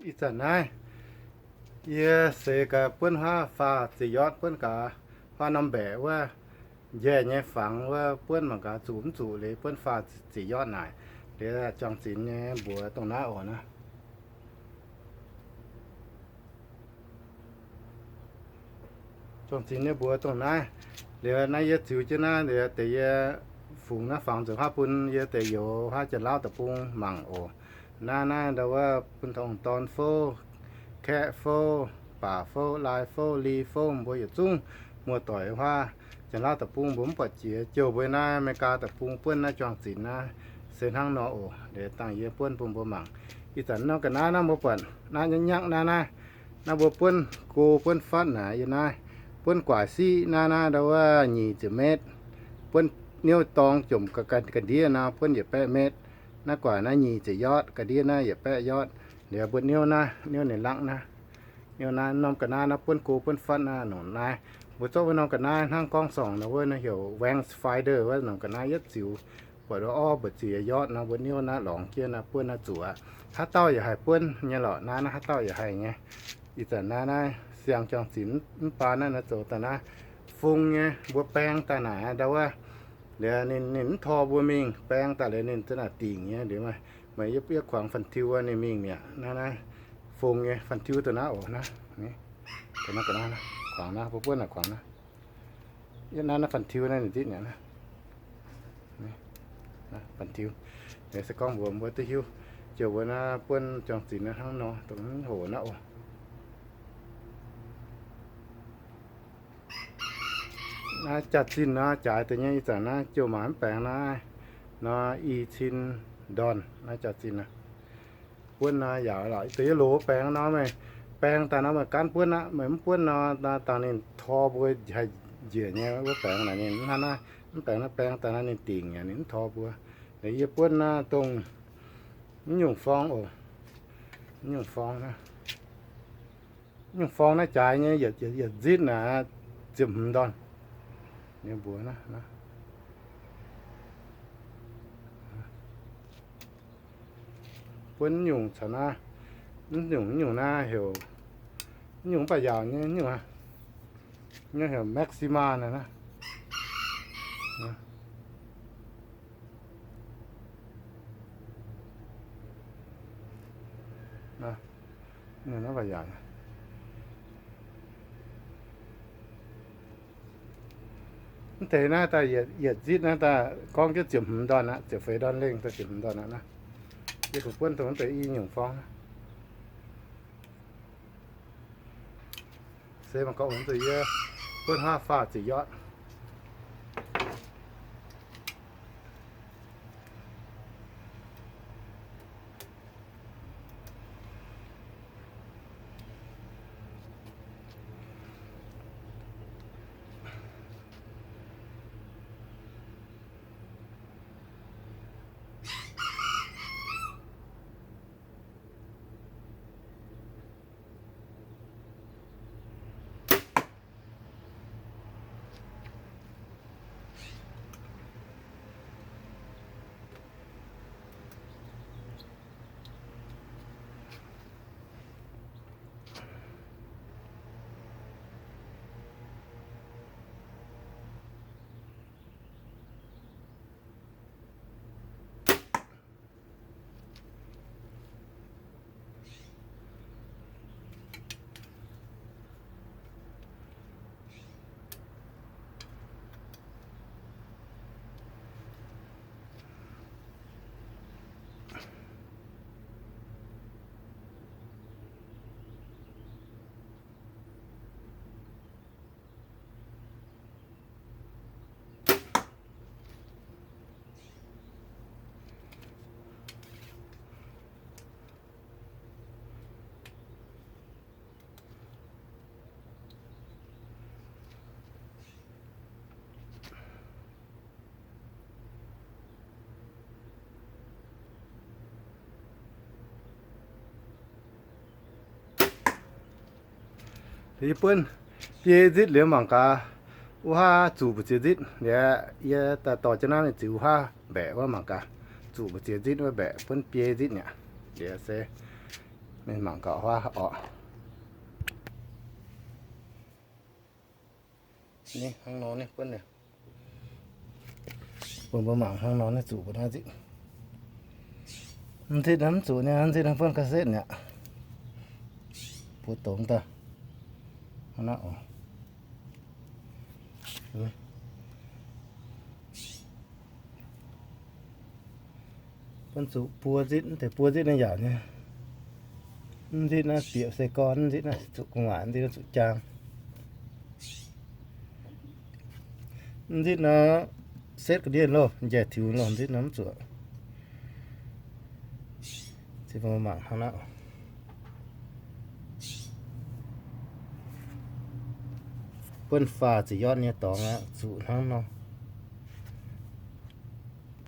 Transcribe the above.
Ih zanc naaiv yie seix gaax buonv huaav faah ziepc yard, buonv gaax huaav norm mbaeqc wuov njaih nyei fangx wuov, buonv mangc gaax zuqc mv zuqc liuz buonv faah ziepc yard naaic. Liuz juang-zinx nyei mbuox dongh naaiv oc naaiv. Juang-zinx nyei mbuox dongh naaiv. Liuz naaiv yie ziux jienv naaiv, liuz deix yie fungx naaiv fangx nzueic huaav bun yie deix youz huaav Janx-Lauv deic-bung mangc oc. Naaiv naaiv ndau wuov bun tongx dorn fouv, kaeqv fouv, baac fouv, lai fouv, li fouv, mbuo yietc zungv muoz-doic huaav Janx-Lauv deic-bung mbuo mv buatc jiex, jouh mbuo naaiv America deic-bung buonv naaiv juang-zinx naaiv se hnangv nor oc. Liuz dangh yie buonv bun mbuo mangc. Ih zanc norm ga'naaiv naaiv mbuo buatc naaiv nyei nyakv naaiv naaiv, naaiv mbuo buonv go buonv fatv naaic yie naaiv, buonv guaax siqv naaiv naaiv ndau wuov nyic ziepc metv, buonv niouv dorng jomc ga'ndiev nor buonv yietc baeqv metv. Naaiv guaax naaiv nyic ziepc yard, ga'ndiev naaiv yietc baeqv yard. Liuz mbuo niouv naaiv, niouv ninh lakv naaiv, niouv naaiv norm ga'naaiv naaiv buonv go buonv fatv naaiv nongc naaiv. Mbuo zorqv wuov norm ga'naaiv hnangv gorngv sorngc nor wuov naaiv heuc range finder wuov norm ga'naaiv yietv ziux, buatc orv mbu'ziex yard nor mbuo niouv naaiv lorngx jienv naaiv buonv naaiv zuqc aqv. Haaix dauh yaac haih buonv nyei lorqc naaiv, naaiv haaix dauh yaac haih nyei. Ih zanc naaiv naaiv siang juang-zinx mv baac naaiv naaiv zoux daaih naaiv fung nyei, mbuo baeng daaih naaic ndau wuov, liuz ninh, ninh mv tor mbuo mingh, baeng daaih liuz ninh za'naaic dingc nyei liuz, meih yie, yie kuangx fan-tiuv wuov ninh mingh mi'aqv. Naaiv naaiv fung nyei fan-tiuv dongh naaiv oc naaiv. Kuangx naaiv, mbuo buonv naaic kuangx naaiv. Yie naaiv naaiv fan-tiuv naaiv ninh zitv mi'aqv naaiv. Fan-tiuv. Liuz se gorngv mbuox mbuo duqv hiuv, jouh mbuo naaiv buonv juang-zinx naaiv hnangv nor, dongh mv hoc naaiv oc. Naaiv jaax-zinh nor jaaix deix nyei, ih zanc naaiv jouh maac mv baengx naaiv nor i cin ndorn naaiv jaax-zinh naaiv. Buonv naaiv yaac lorqc, ih deix yie loz baengx nor meih baeng daaih nor meih gaanv buonv aqv. Meih mv buonv nor, dangh ninh tor mbuo haih njiec nyei wuov baengx naaic ninh mv hnangv naaiv. Mv baengx naaiv baeng daaih naaiv ninh dingc yaac ninh mv tor mbuo. Yie buonv naaiv dongh mv nyungc forng oc. Mv nyungc forng naaiv, mv nyungc forng naaiv jaaix nyei, yietc, yietc nzitv naaic ziepc hmz ndorn. Ninh mbuox naaiv, buonv mv nyungc caux naaiv, mv nyungc, mv nyungc naaiv heuc, mv nyungc mv baac yaauc nyei, mv nyungc, nyei heuc Maxima naaiv naaiv. Mv deix naaiv daaih yietc nzitv naaiv daaih gorngv jienv ziepc hmz ndorn aqv, ziepc feix ndorn lengh daaih ziepc hmz ndorn aqv naaiv. Yie kungx buonv dongh mv deix i nyungc forng naaiv. Se mangc gaax, oc, deix yie buonv haav faah ziepc yard. Yie buonv biei nzitv liuz mangc gaax, wuov haav zuqc mbu'ziex nzitv. Liuz yie daaih dorh jienv naaiv ninh ziux wuov haav mbaeqc wuov mangc gaax, zuqc mbu'ziex nzitv wuov mbaeqc, buonv biei nzitv mi'aqv. Liuz se Mienh mangc gauh huaav oc. Ni hnangv nor ni buonv, bun mbuo mangc hnangv nor ni zuqc mbuo naaiv nzitv. Mv nzitv naaiv mv zuqc ni, mv nzitv naaiv buonv ga'setv mi'aqv. Buo dongz daaih. Hnangv naaiv oc. Buonv zuqc buo nzitv, mv deix buo nzitv naaiv yaac nyei. Mv nzitv naaiv bieqc se gorn, mv nzitv naaiv zuqc gu'nguaaic, mv nzitv naaiv zuqc jaang. Mv nzitv naaiv setv ga'ndiev loh, njaih tiux loh, nzitv naaiv mv zuqc. Se bun mbuo mangc hnangv naaiv. Buonv faah ziepc yotv nyei dorngx aqv, zuqc hnangv nor.